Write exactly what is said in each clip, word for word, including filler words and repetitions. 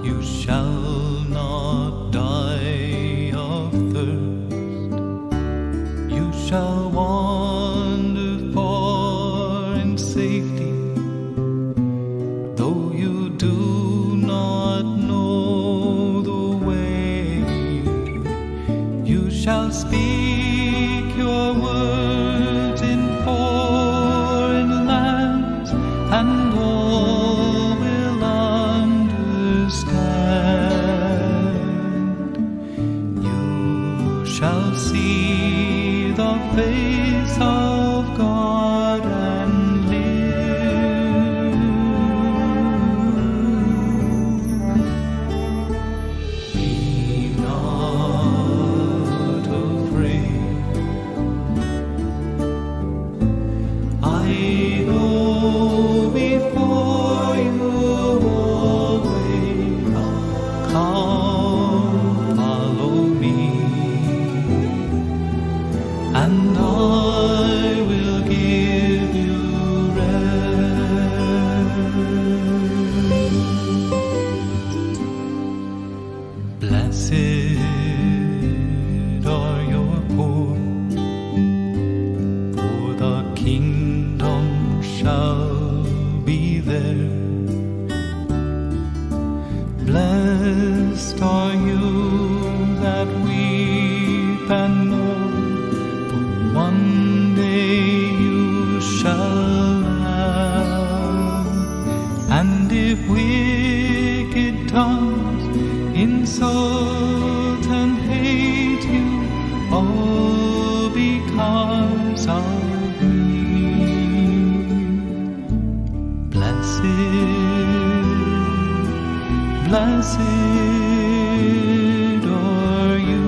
You shall not die of thirst. You shall wander far in safety, though you do not know the way. You shall speak your words in foreign lands, and all will understand. You shall see the face of God and live. Be not afraid. I go before you always. Come, follow me, and I will give you rest. Blessed are your poor, for the kingdom shall be theirs. Blessed are you that weep and mourn, for one day you shall laugh. And if wicked tongues insult and hate you, all because of me, blessed, blessed are you.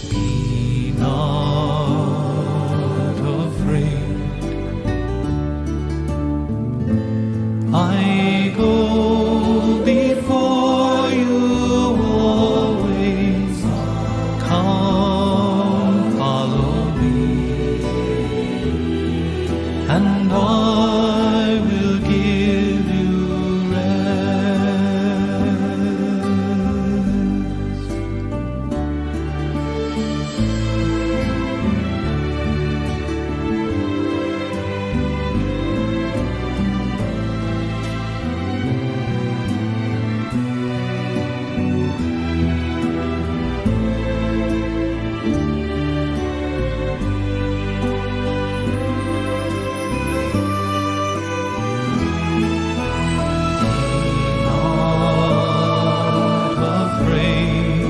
Be not afraid. I go before you always. Come, follow me, and I will give you rest. Not afraid.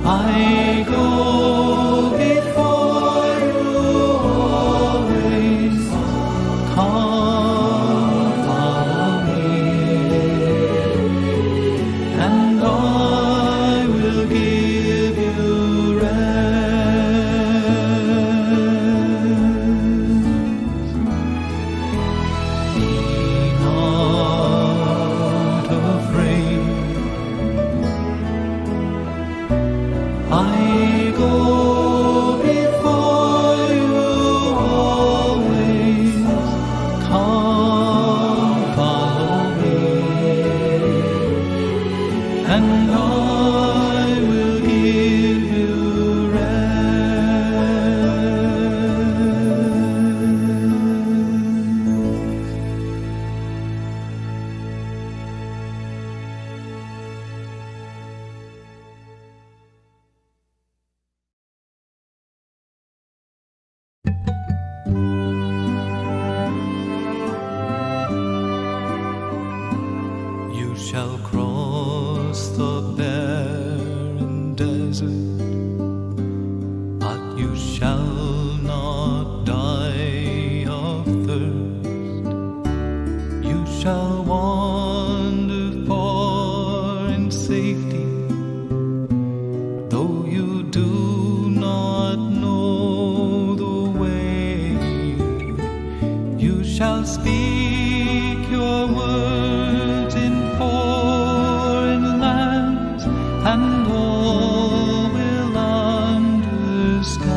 I go before you always. Come, follow me, and I will give you rest. Be not afraid. I go before you always. Come, follow me, and I will give you rest. You shall cross the barren desert, but you shall not die of thirst. You shall wander far in safety, though you do not know the way. You shall speak your words in foreign lands, and all will understand.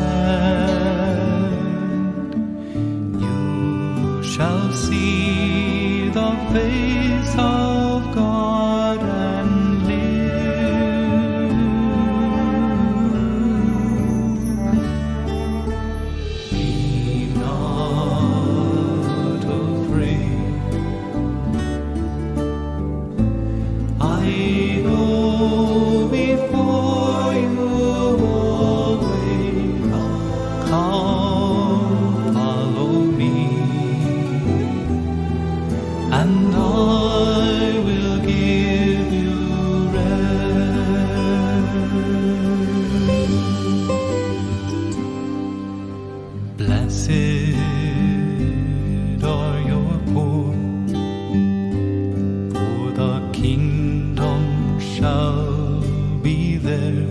Face of God and live. Be not afraid. I go before you always. Come, follow me, and I will give you rest. Blessed are your poor, for the kingdom shall be theirs.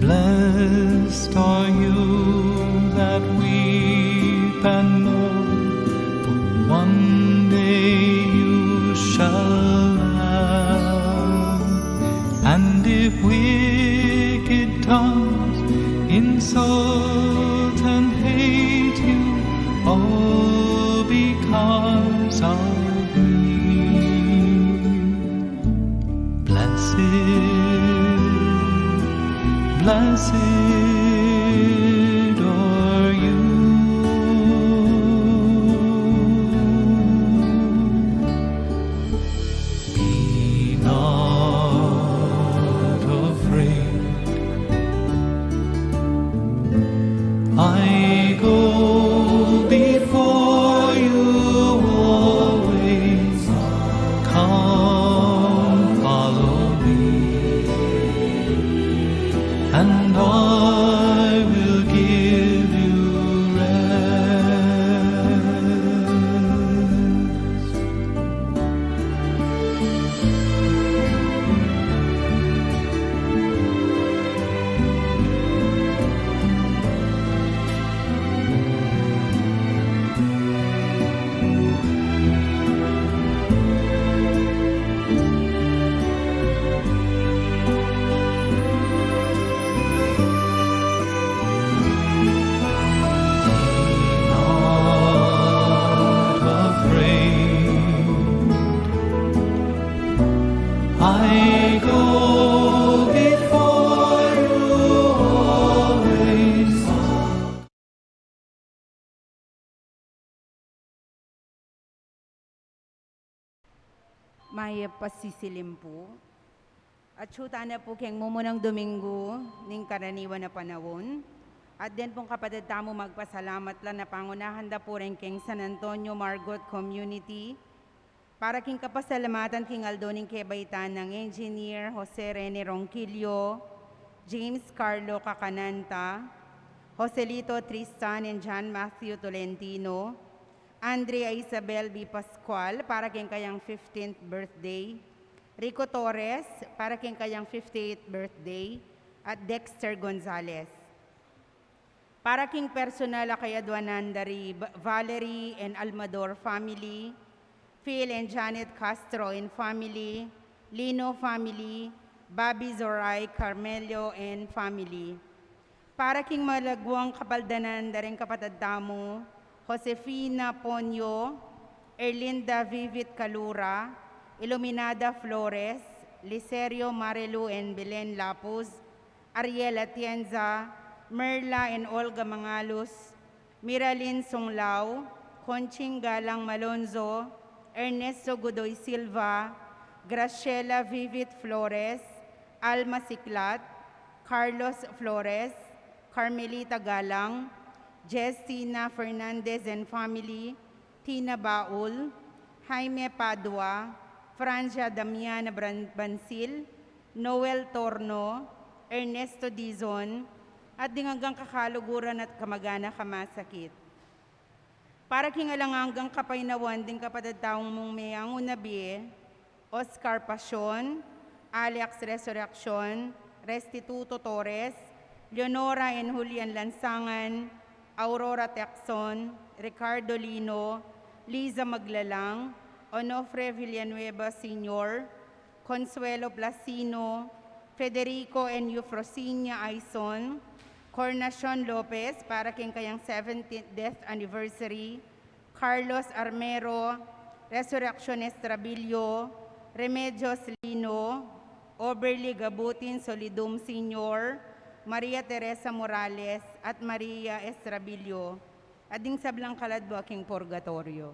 Blessed are you that weep and mourn, for one day you shall laugh. And if wicked tongues insult and hate you, all because of me. Blessed, blessed are you. Be not afraid. I go before you always. Come, follow me, and I will give you rest. I go before you always. Mayap a sisilim pu. Atyu tana pu keng mumunang Domingo ning karaniwan a panaun. At den pung kapatad tamu magpasalamat la, na pangunahan da pu reng keng San Antonio Margot Community, para king kapasalamatan king aldo ning kebaitan nang Engineer Jose Rene Ronquillo, James Carlo Cacananta, Joselito Tristan and John Matthew Tolentino, Andrea Isabel B. Pascual para king kayang fifteenth birthday, Rico Torres para king kayang fifty-eighth birthday, at Dexter Gonzalez. Para king personal a kayadwanan da ri Va-, Valerie and Almador family, Phil and Janet Castro and family, Lino family, Bobby Zoray Carmelo and family. Para king malagwang kapaldanan da ring kapatad tamu, Josefina Ponyo, Erlinda Vivit Calura, Iluminada Flores, Liserio Marilu and Belen Lapuz, Ariel Atienza, Merla and Olga Mangalus, Miralyn Sunglao, Conching Galang Malonzo, Ernesto Godoy Silva, Graciela Vivit Flores, Alma Siklat, Carlos Flores, Carmelita Galang, Jestina Fernandez and family, Tina Baul, Jaime Padua, Francia Damiana Bran-, Bansil, Noel Torno, Ernesto Dizon, at ding anggang kakaluguran at kamag-anak a masakit. Para king alang anggang kapaynawan ding kapatad tamu mung meangu na bie, Oscar Pasion, Alex Resurreccion, Restituto Torres, Leonora and Julian Lansangan, Aurora Tecson, Ricardo Lino, Liza Maglalang, Onofre Villanueva Senior, Consuelo Plasino, Federico and Eufrosinia Aison, Cornacion Lopez para king kayang seventeenth death anniversary, Carlos Armero, Resurreccion Estrabillo, Remedios Lino, Overly Gabutin Solidum Senior, Maria Teresa Morales, at Maria Estrabillo, at ding sablang kaladwa king purgatoryo.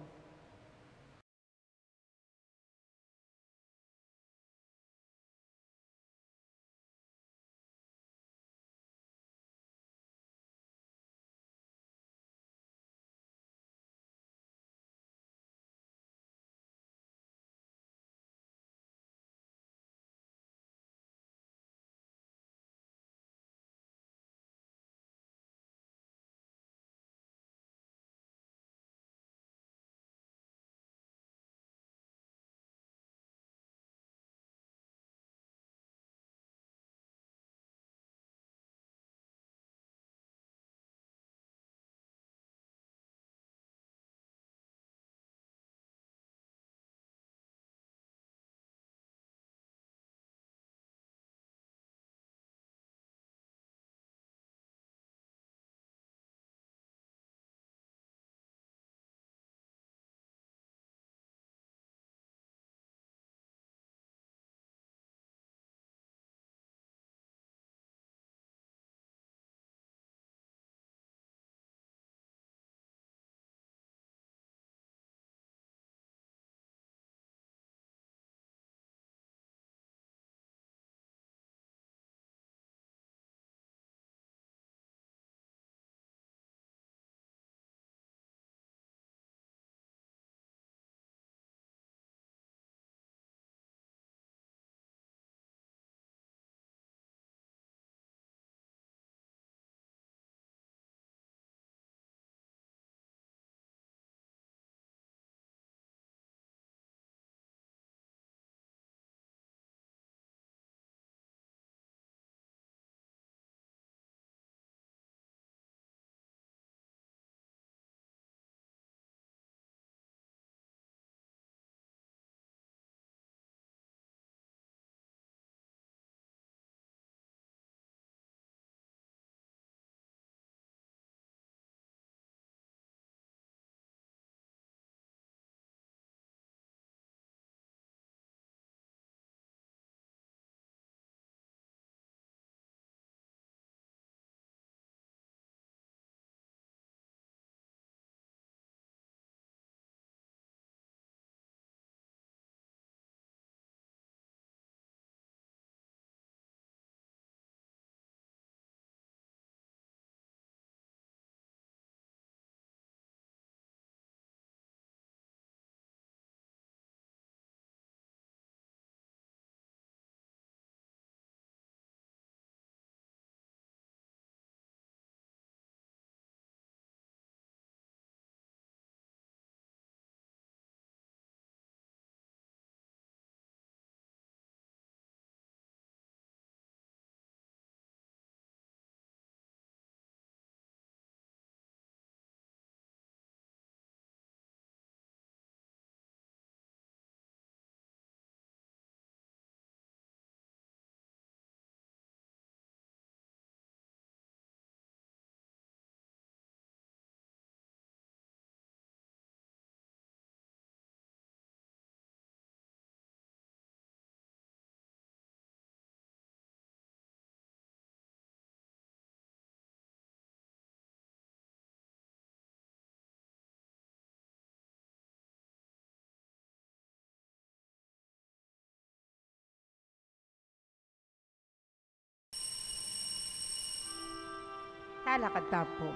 Talakad ta pu.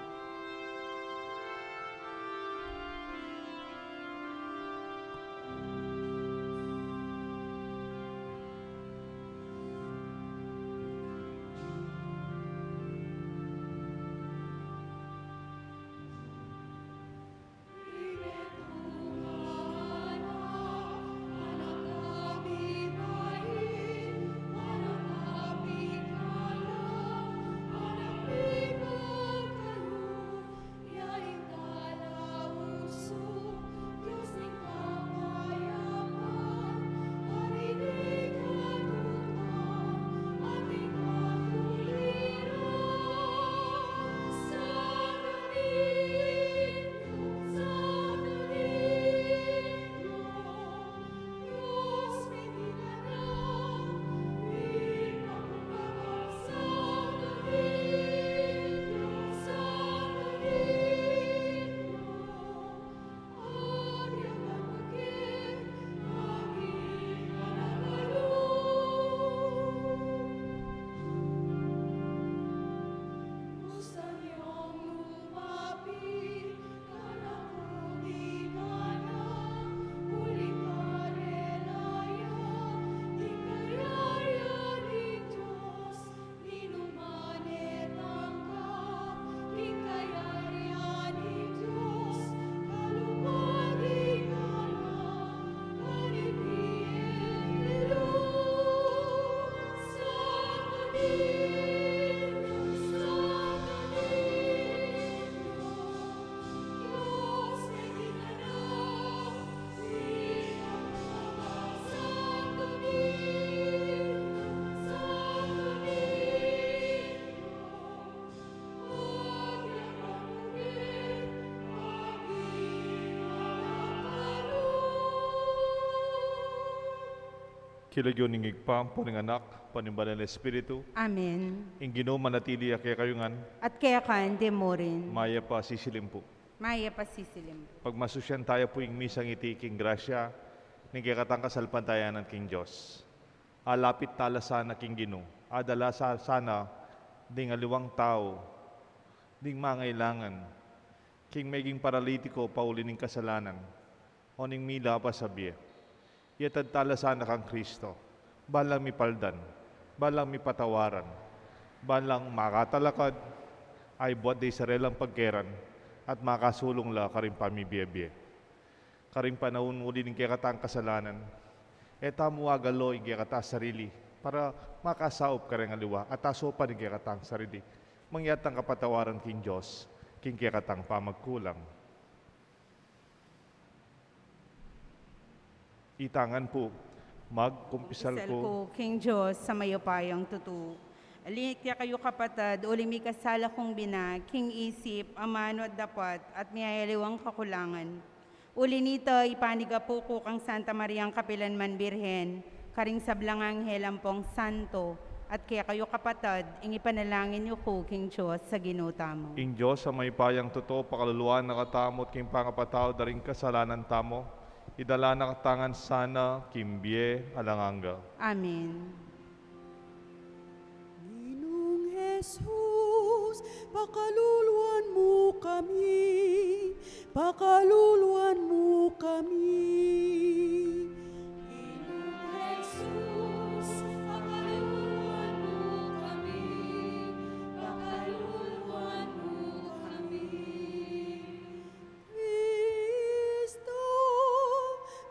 King lagyu ning Ibpa, ampo ning Anak, ampo ning Banal a Espiritu. Amen. Ing Ginu manatili ya kekayu ngan. At keka mu rin. Mayap a sisilim pu. Mayap a sisilim pu. Pagmasusyan taya pu ing misang iti king grasya ning kekatang kasalpantayanan king Dios. Alapit tala sana king Ginu. Adala sa-, sana ding aliwang tau, ding mangailangan, king meging paralitiko pauli ning kasalanan, o ning milabas a bie. Iatad tala sana kang Kristo, ban lang mipaldan, ban lang mipatawaran, ban lang makatalakad, ay buat de sarelang pagkeran, at makasulung la karing pamibie-bie. Karing panaun uli ning kekatang kasalanan, e tamu agalo ing kekatang sarili, para makasaup kareng aliwa, at asupan ing kekatang sarili. Mangyat tang kapatawaran king Dios, king kekatang pamagkulang. Itangan pu, magkumpisal ku king Dios a mayupayang tutu. Aling kekayu kapatad, uli mikasala kung bina, king isip, amanu at dapat, at miyayaliwang kakulangan. Uli nita, ipanigapu ku kang Santa Mariang kapilanman Birhen, karing sablang anghel ampong santo, at kekayu kapatad, ing ipanalangin yu ku king Dios a Ginu tamu. Ing Dios a mayupayang tutu, pakaluluan na katamu at king pangapatawad da ring kasalanan tamu, idala na katamu ngan sana king bie alang angga. Amen. Ginung Jesus, pakaluluan mu kami, pakaluluan mu kami. Ginung Jesus, pakaluluan mu kami, pakaluluan mu kami. Kristo,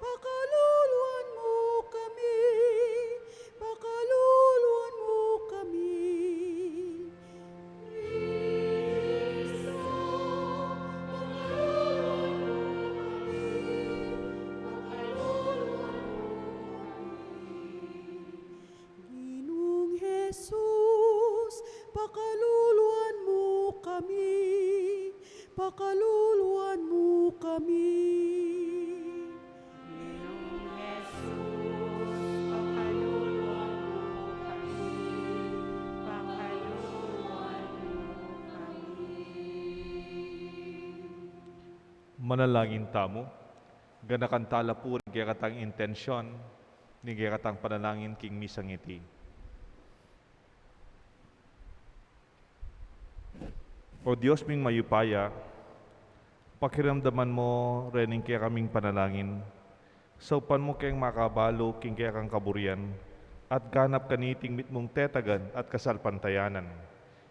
pakaluluan mu kami, pakaluluan mu kami. Kristo, pakaluluan mu kami, pakaluluan mu kami. Ginung Jesus, pakaluluan mu kami, pakaluluan mu kami. Ginung Jesus, pakaluluan mu kami, pakaluluan mu kami. Manalangin tamu, ganakan tala pu ring kekatang intensyon ning kekatang panalangin king misang iti. O Dios ming mayupaya, pakiramdaman mu rening kekaming panalangin, saupan mu keng makabalu king kekang kaburian, at ganap kaniting mitmung tetagan at kasalpantayanan.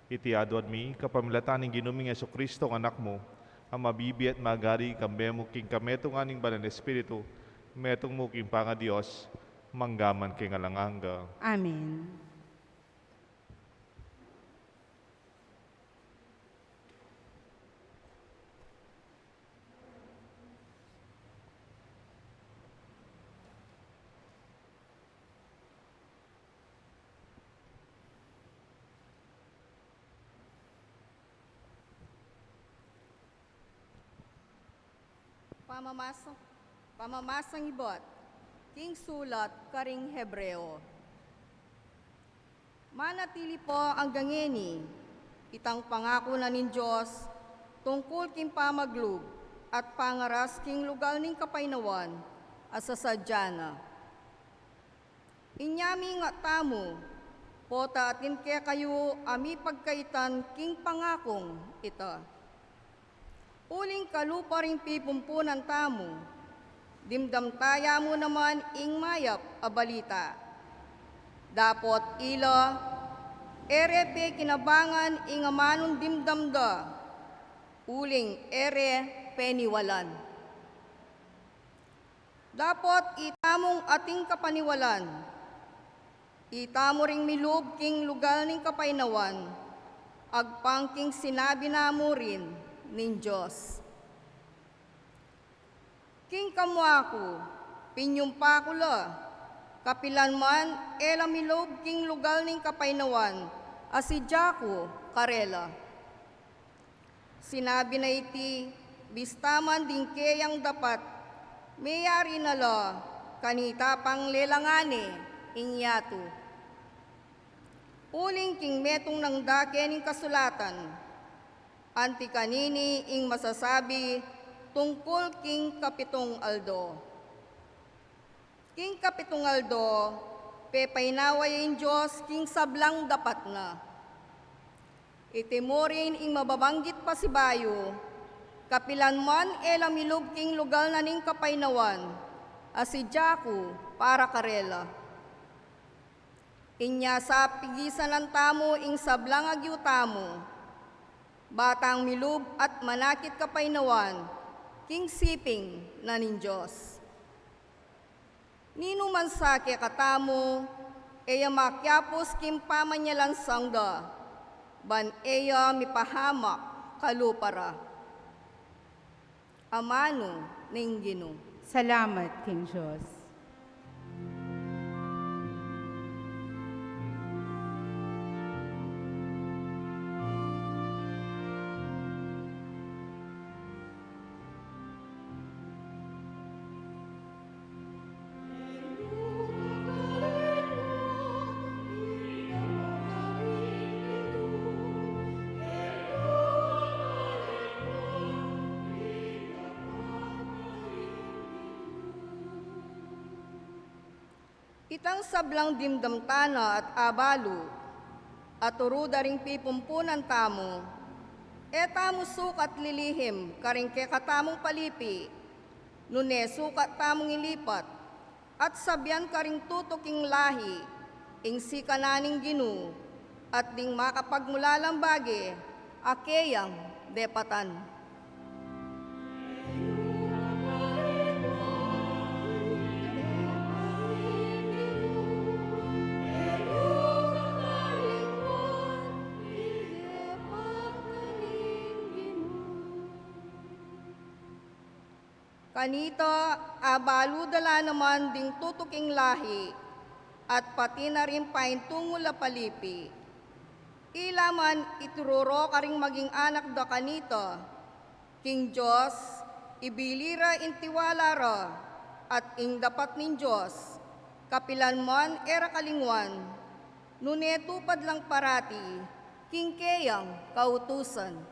Iti aduan mi kapamilatan ning Ginu ming Jesucristo, Anak mu, a mabibie at magari kambe mu king kametungan ning Banal a Espiritu, metung mu king pangaDios, mangga man king alang angga. Amen. Pamamasa, pamamasang ibat king sulat karing Hebreo. Manatili pu anggang ngeni itang pangaku na ning Dios tungkul king pamaglub at pangaras king lugal ning kapainawan a sasadya na. Inya mingat tamu, pota atin kekayu a mipagkaitan king pangakung ita. Uling kalupa ring pipumpunan tamu, dimdam taya mu naman ing mayap a balita. Dapot ila, e re pekinabangan ing amanung dimdam da, uling e re peniwalan. Dapot itamung ating kapaniwalan, itamu ring milub king lugal ning kapainawan, agpang king sinabi na mu rin ning Dios. King kamua ku, pinyumpa ku la, kapilan man e la milub king lugal ning kapainawan a sidya ku karela. Sinabi na iti, bista man ding keyang dapat, meyari na la kanita pang lelangan ne, ing yatu. Uling king metung nang dake ning kasulatan, anti kanini ing masasabi tungkul king kapitung aldo. King kapitung aldo, pepainawa ya ing Dios king sablang dapat na. Iti mu rin ing mababanggit pasibayu, kapilan man e la milub king lugal na ning kapainawan, a sidya ku para karela. Inya sa pigisanan tamu ing sablang agyu tamu, ba tang milub at manakit kapainawan king siping na ning Dios. Ninu man sa kekatamu, e ya makiapus king pamanyalansang da, ban e ya mipahamak kalupa ra. Amanu ning Ginu. Salamat king Dios. Itang sablang dimdam tana at abalu, a turu da ring pipumpunan tamu, e tamu sukat lilihim karing kekatamung palipi, nune sukat tamung ilipat, at sabian karing tutuking lahi, ing sikanan ning Ginu, at ding makapagmulalang bage, a keyang depatan. Kanita, abalu da la naman ding tutuking lahi, at pati na ring paintungul a palipi. Ila man itururo karing maging anak da kanita, king Dios, ibili ra ing tiwala ra, at ing dapat ning Dios, kapilan man e ra kalingwan, nune tupad lang parati, king keyang kautusan.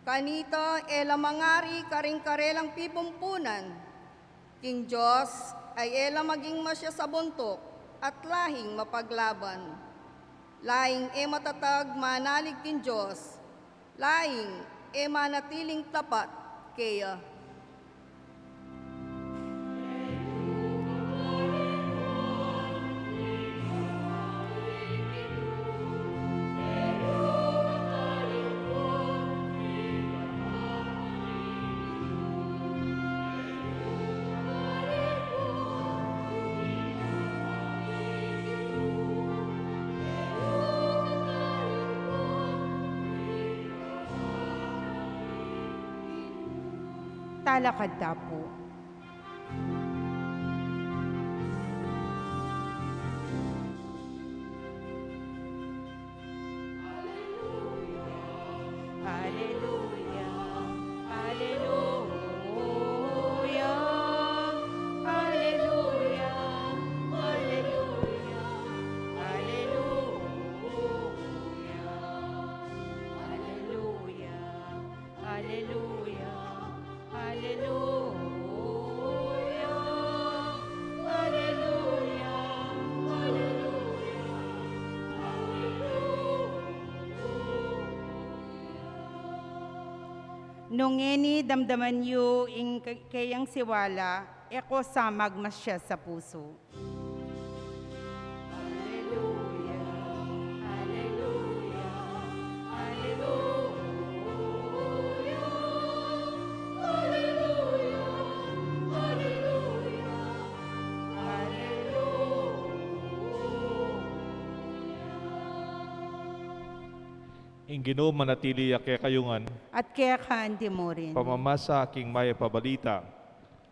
Kanita e la mangari karing karelang pipumpunan, king Dios ay e la maging masias a buntuk at lahing mapaglaban. Lahing e matatag manalig king Dios, lahing e manatiling tapat keya. Talakad ta pu. Alleluia, alleluia, alleluia, alleluia, alleluia, alleluia, alleluia, alleluia, alleluia. Nung ngeni damdaman yu ing ke-, keyang siwala, e ko sa magmasias a pusu. Alleluia, alleluia, alleluia, alleluia, alleluia, alleluia. Ing Ginu manatili ya kekayu ngan. At keka anti mu rin. Pamamasa king Mayap a Balita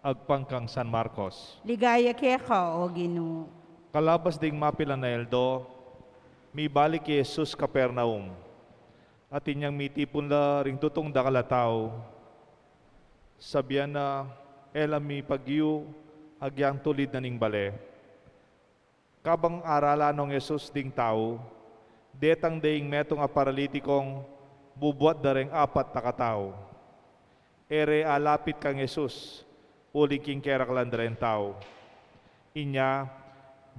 Agpang kang San Marcos. Ligaya keka, O Ginu. Kalabas ding mapilan a aldo, mibalik i Jesus Capernaum. At inyang mitipun la ring tutung dakal a tau, sabian na, e la mipagyu agyang tulid na ning bale. Kabang aralan nong Jesus ding tau, detang de ing metung a paralitikong bubuat da reng apat a katau. E re alapit kang Jesus, uling king keraklan da reng tau. Inya,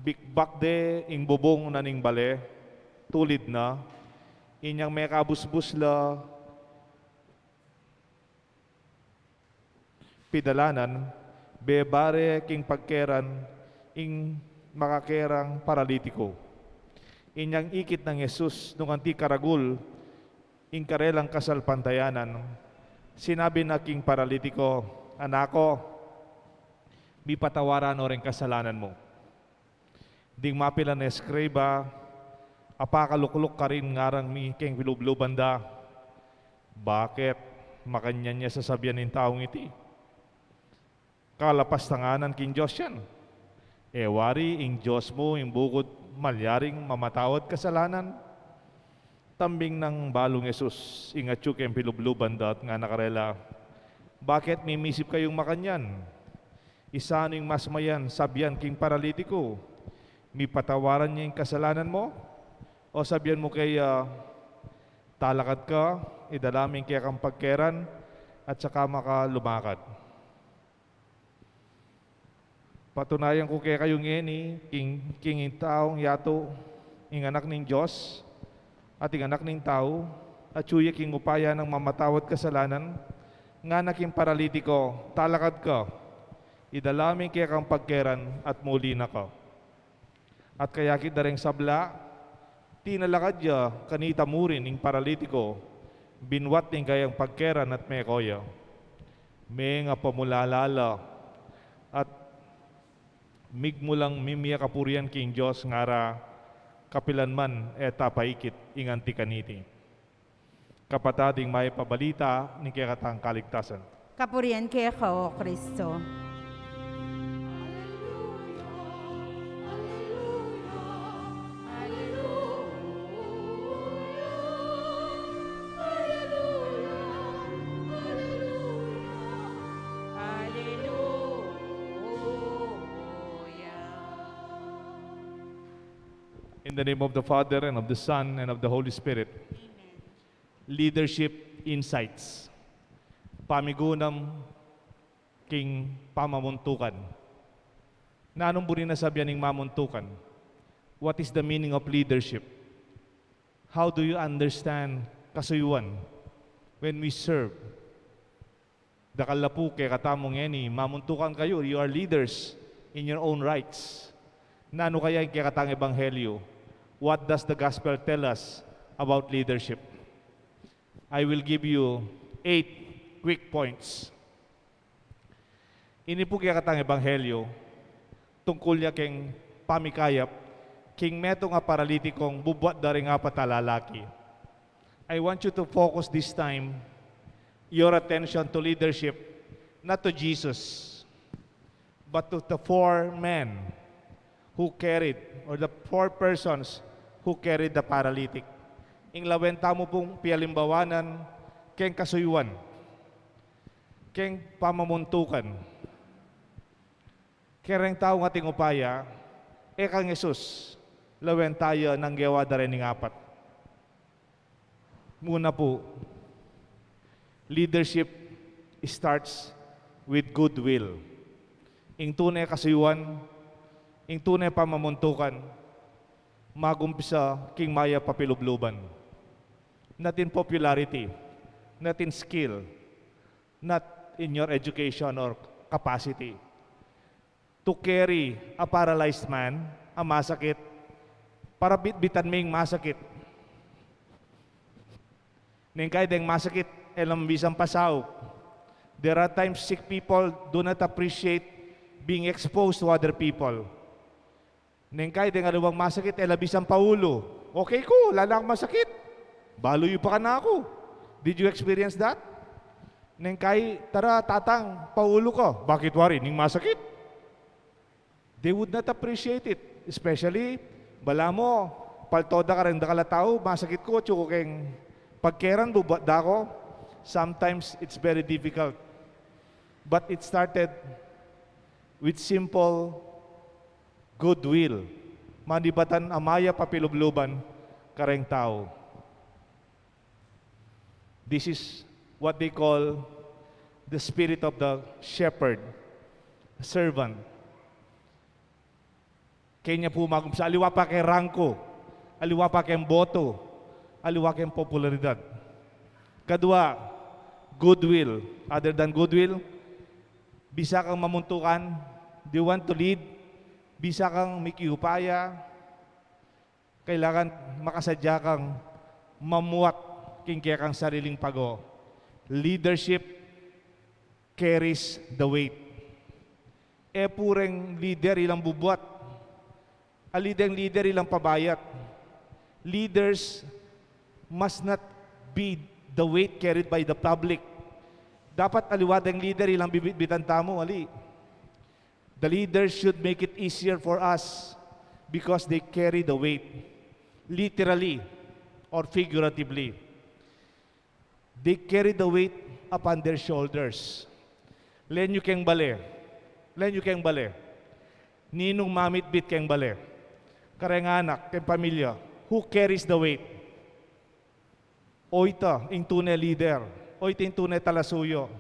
bikbak de ing bubung na ning bale, tulid na, inyang mekabusbus la pidalanan, bebare king pagkeran ing makakerang paralitiko. Inyang ikit nang Jesus nung anti karagul ing karelang kasalpantayanan, sinabi na king paralitiko, "Anak ko, mipatawaran no reng kasalanan mu." Ding mapilan a eskriba, apakalukluk karin ngarang mi keng pilubluban da, "Bakit makanyan ya sasabian ing taung iti? Kalapastanganan king Dios yan. E wari ing Dios mu ing bukut malyaring mamatawad kasalanan?" Tambing nang balung Jesus ing atyu keng pilubluban da at ngana karela, "Bakit mimisip kayung makanyan? Isanu ing mas mayan sabian king paralitiko? Mipatawaran ya ing kasalanan mu? O sabian mu keya, 'Talakad ka, idala me ing kekang pagkeran, at saka ka lumakad'?" Patunayan ku kekayu ngeni, king, king ing taung yatu ing Anak ning Dios, at ing Anak ning Tau, atyu ya king upaya nang mamatawad kasalanan, ngana king paralitiko, "Talakad ka, idala me ing kekang pagkeran at muli na ka." At kayakit da reng sabla, tinalakad ya kanita murin ing paralitiko, binuat ing kayang pagkeran at meko ya. Mengapamulala la, at migmulang mimie kapurian king Dios, ngara, "Kapilan man e ta paikit ing anti kaniti." Kapatad, ing mayap a balita ning kekatang kaligtasan. Kapurian keka, O Kristo. In the name of the Father, and of the Son, and of the Holy Spirit. Amen. Leadership insights. Pamigunam king pamamuntukan. Nanung buri na sabian ing mamuntukan? What is the meaning of leadership? How do you understand kasuyuan when we serve? Dakal la pu kekatamu ngeni, mamuntukan kayu, you are leaders in your own rights. Nanu kaya ing kekatang ebanghelyo? What does the gospel tell us about leadership? I will give you eight quick points. Ini pu kekatang ebanghelyo, tungkul ya keng pamikayap king metung a paralitikong bubuat da ring apat a lalaki. I want you to focus this time your attention to leadership, not to Jesus, but to the four men who carried, or the four persons who carried the paralytic. Ing lawen tamu pung pialimbawanan keng kasuyuan, keng pamamuntukan. Kereng taung ating upaya, e kang Jesus, lawen taya nang gewa da ring apat. Muna pu, leadership starts with goodwill. Ing tune kasuyuan, ing tune pamamuntukan, magumpisa king mayap a pilubluban. Not in popularity, not in skill, not in your education or capacity. To carry a paralyzed man, a masakit, para bitbitan me ing masakit. Neng kaya deng masakit, e la bisang pasaup. There are times sick people do not appreciate being exposed to other people. Neng kaya deng aliwang masakit, e la bisang paulu. Okay ku, ala nang masakit. Balu yu pa kanaku. Did you experience that? Neng kai, "Tara, tatang, paulu ka." "Bakit, wari? Ning masakit?" They would not appreciate it. Especially, balamu, palto da kareng dakal a tau, masakit ku, atyu ku keng pagkeran, bubuat da ku. Sometimes, it's very difficult. But it started with simple goodwill. Manibatan a mayap a pilubluban kareng tau. This is what they call the spirit of the shepherd, servant. Kenya pu magumpisa, aliwa pa keng rangku, aliwa pa keng boto, aliwa keng popularidad. Kadua, goodwill. Other than goodwill, bisa kang mamuntukan, do you want to lead? Bisa kang mikiupaya, kailangan makasadya kang mamuat king kekang sariling pago. Leadership carries the weight. E pureng leader ilang bubuat. Ali deng leader ilang pabayat. Leaders must not be the weight carried by the public. Dapat aliwa deng leader ilang bibitbitan tamu, ali. The leaders should make it easier for us because they carry the weight, literally or figuratively. They carry the weight upon their shoulders. Lawen yu keng bale. Lawen yu keng bale. Ninung mamitbit keng bale? Kareng anak, keng pamilya. Who carries the weight? O ita ing tune leader, o ita ing tune talasuyu,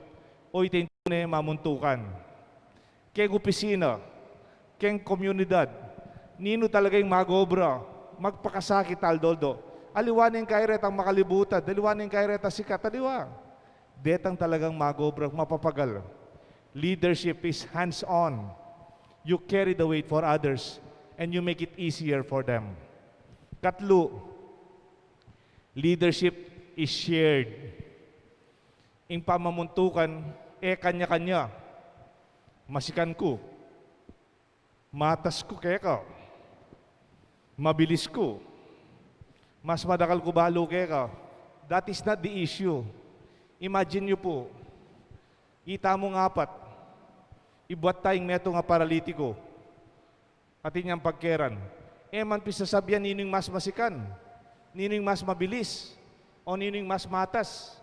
o ita ing tune mamuntukan. Keng opisina, keng komunidad, ninu talaga ing mag-obra, magpakasakit aldo-aldo. Aliwa ning kai retang makalibutad, aliwa ning kai retang sikat, aliwa. Detang talagang mag-obra, mapapagal. Leadership is hands-on. You carry the weight for others and you make it easier for them. Katlu, leadership is shared. Ing pamamuntukan, e kanya-kanya. Masikan ku. Matas ku keka. Mabilis ku. Mas madakal ku balu keka. That is not the issue. Imagine yu pu, ita mung apat. Ibuat ta ing metung a paralitiku. Atin yang pagkeran. E man pisasabian ninu ing mas masikan, ninu ing mas mabilis, o ninu ing mas matas.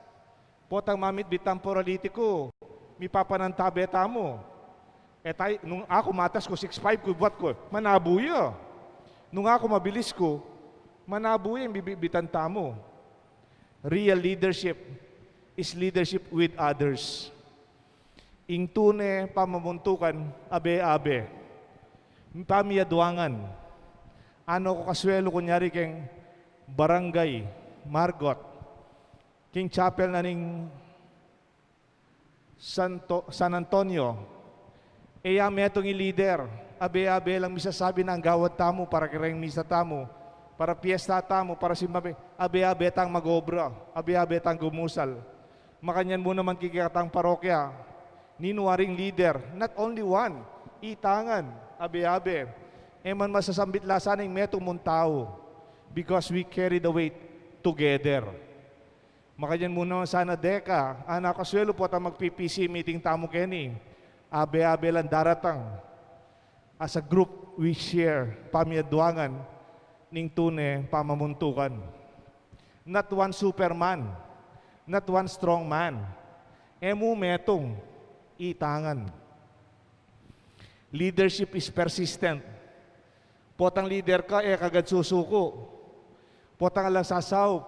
Potang mamitbit tang paralitiku, mipapanantabe tamu. E tay, nung aku matas ku, six five ku, ibuat ku, manabu ya. Nung aku mabilis ku, manabu ya ing bibitbitan tamu. Real leadership is leadership with others. Ing tune pamamuntukan, abe-abe. Pamiyaduangan. Anu ku kasuelu kunyari keng Barangay Margot, keng chapel na ning Santo, San Antonio. E ya metung ing leader, abe-abe lang misasabi na ing gawad tamu para kareng misa tamu, para piesta tamu, para simbahan, abe-abe tang mag-obra, abe-abe tang gumusal. Makanyan mu naman kekatang parokya, ninu waring leader, not only one, itangan, abe-abe. E man masasambit la sana ing metung mung tau, because we carry the weight together. Makanyan mu naman sana deka, anu ku kasuelu, potang mag-P P C meeting tamu keni, abe-abe lang daratang. As a group, we share, pamiyaduangan ning tune pamamuntukan. Not one superman, not one strong man. E mu metung, itangan. Leadership is persistent. Potang leader ka, e ka agad susuku. Potang ala sasaup.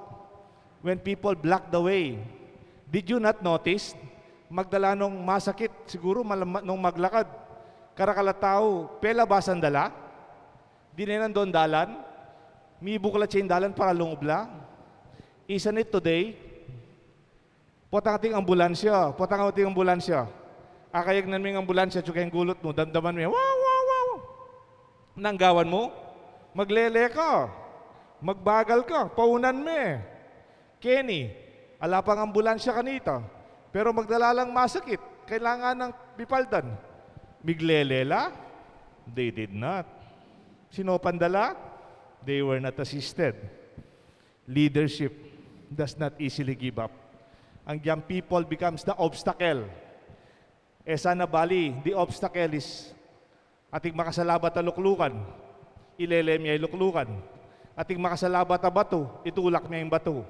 When people block the way, did you not notice? Magdala nung masakit, siguru malama-, nung maglakad. Karakal a tau, pelabasan da la. Dinan da ing dalan. Mibuklat ya ing dalan para lungub la. Isn't it today? Potang ating ambulansya, potang ating ambulansya. Akayagnan me ing ambulansya, atyu keng gulut mu, damdaman me, wow, wow, wow. Nanu ing gawan mu? Maglele ka. Magbagal ka. Paunan me. Keni, ala pang ambulansya kanita. Pero magdala lang masakit. Kailangan nang pipaldan. Miglele la? They did not. Sino pang dala? They were not assisted. Leadership does not easily give up. Ang young people becomes the obstacle. E sana bali, the obstacle is ating makasalabat a luklukan, ilele mi ya ing luklukan. Ating makasalabat a batu, itulak mi ya ing batu.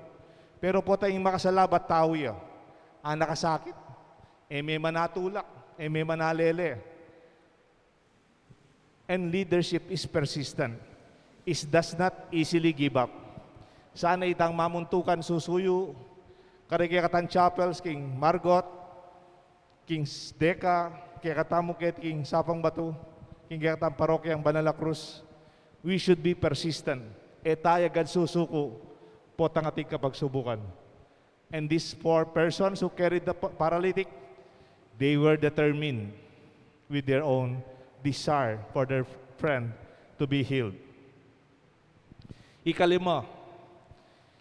Pero pota ing makasalabat tau ya, a nakasakit, e me manatulak, e me manalele. And leadership is persistent. It does not easily give up. Sana itang mamuntukan susuyu, kari kekatang chapels, king Margot, king Deca, kekatamu keti king Sapang Batu, king kekatang parokyang Banal a Cruz, we should be persistent. E taya agad susuku, potang ating kapagsubukan. And these four persons who carried the pa-, paralytic, they were determined with their own desire for their friend to be healed. Ikalima,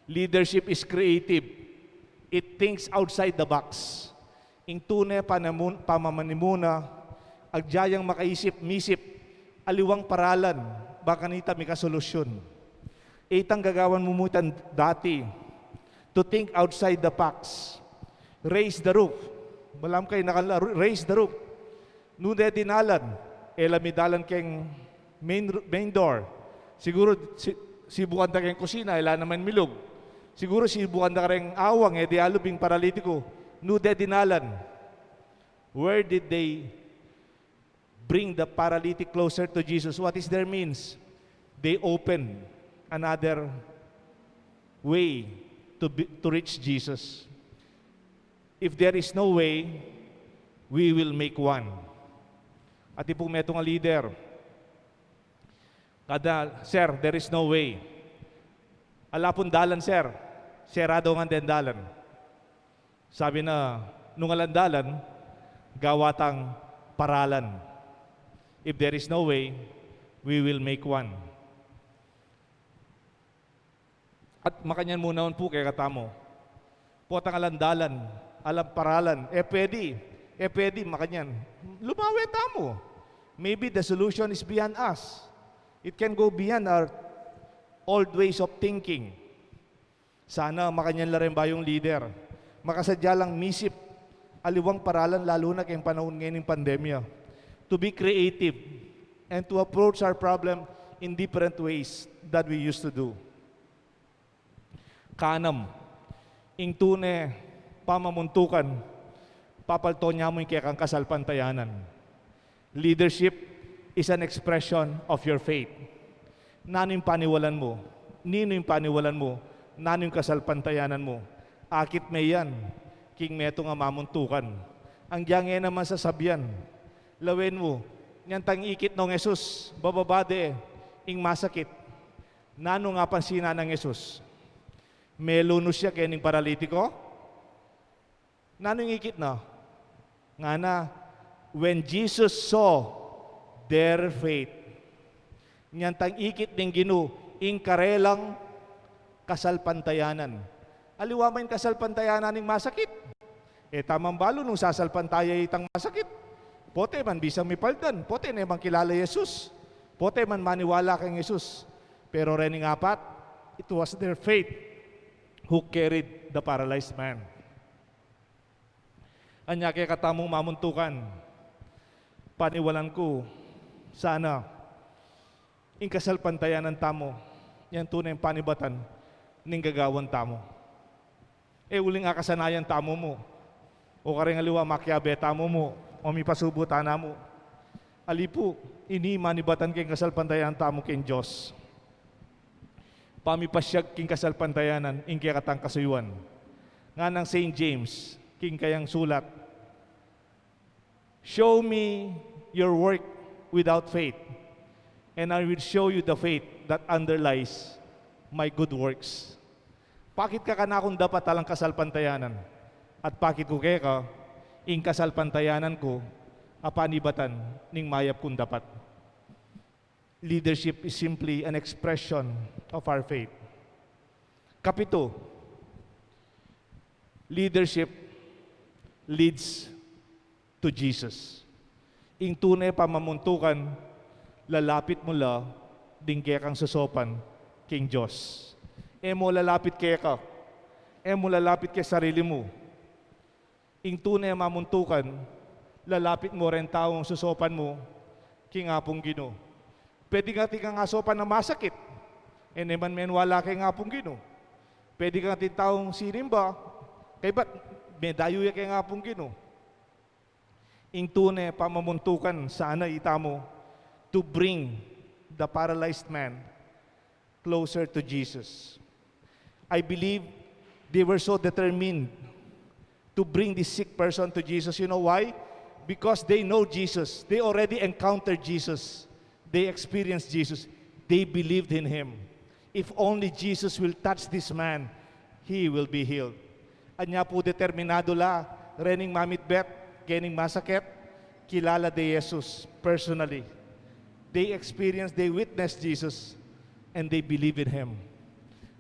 leadership is creative. It thinks outside the box. Ing tune panamun-, pamamanimuna, agya yang makaisip-misip, aliwang paralan, ba kanita mika solusyun. Itang gagawan mu mutan dati, to think outside the box. Raise the roof. Balam kay nakala, raise the roof. Nu de dinalan, e la midalan keng main, main door. Siguru si-, sibukan da keng kusina, e la naman milug. Siguru sibukan da kareng awang, e de alub ing paralitiku. Nu de dinalan. Where did they bring the paralytic closer to Jesus? What is their means? They open another way to be, to reach Jesus. If there is no way, we will make one. Atin pung metung a leader, kada, "Sir, there is no way." "Ala pung dalan, sir." "Seradu ngan deng dalan." Sabi na, "Nung alang dalan, gawa tang paralan. If there is no way, we will make one." At makanyan mu naman pu kekatamu. Potang alang dalan, alang paralan, e pwedi, e pwedi, makanyan. Lumawe tamu. Maybe the solution is beyond us. It can go beyond our old ways of thinking. Sana makanyan la ring bayung leader. Makasadya lang misip aliwang paralan, lalu na keng panaun ngeni ning pandemya. To be creative and to approach our problem in different ways that we used to do. Kanam, ing tune pamamuntukan, papalton ya mu ing kekang kasalpantayanan. Leadership is an expression of your faith. Nanu ing paniwalan mu? Ninu ing paniwalan mu? Nanu ing kasalpantayanan mu? Akit me yan king metung a mamuntukan. Anggyang e naman sasabian, lawen mu, nyantang ikit nong Jesus, bababa de ing masakit. Nanu ing apansinan nang Jesus? Melunus ya keni king paralitiko? Nanu ing ikit na? Ngana, "When Jesus saw their faith." Nyantang ikit ning Ginu ing karelang kasalpantayanan. Aliwa man ing kasalpantayanan ning masakit. E ta man balu nung sasalpantaya itang masakit. Pote man bisang mipaldan, pote ne man kilala Jesus, pote man maniwala kang Jesus. Pero rening apat, it was their faith who carried the paralyzed man. Anya kekatamu mamuntukan, paniwalan ku, sana ing kasalpantayanan tamu, yan tune ing panibatan ning gagawan tamu. E uling akasanayan tamu mu, o kareng aliwa makiabe tamu mu, o mipasubu tana mu. Ali pu, ini manibatan keng kasalpantayanan tamu keng Dios. Pamipasyag king kasalpantayanan ing kekatang kasuyuan. Nganang Saint James king kayang sulat, "Show me your work without faith, and I will show you the faith that underlies my good works." Pakit ka kanakung dapat alang kasalpantayanan, at pakit ku keka ing kasalpantayanan ku a panibatan ning mayap kung dapat. Leadership is simply an expression of our faith. Kapitu, leadership leads to Jesus. Ing tune pamamuntukan, lalapit mu la ding kekang sosopan king Dios. E mu lalapit keka, e mu lalapit keng sarili mu, Ing tune mamuntukan, lalapit mu reng taung susopan mu king Apung Ginu. Pwede ka atin kang asopan a masakit, e ne man menwala keng Apung Ginu. Pwede ka atin taung sinimba, kaybat medayu ya keng Apung Ginu. Ing tune pamamuntukan sana itamu to bring the paralyzed man closer to Jesus. I believe they were so determined to bring this sick person to Jesus. You know why? Because they know Jesus. They already encountered Jesus. They experienced Jesus. They believed in him. If only Jesus will touch this man, he will be healed. Anya pu determinado la rening mamitbet kening masakit, kilala de Jesus personally. They experience, they witness Jesus, and they believe in him.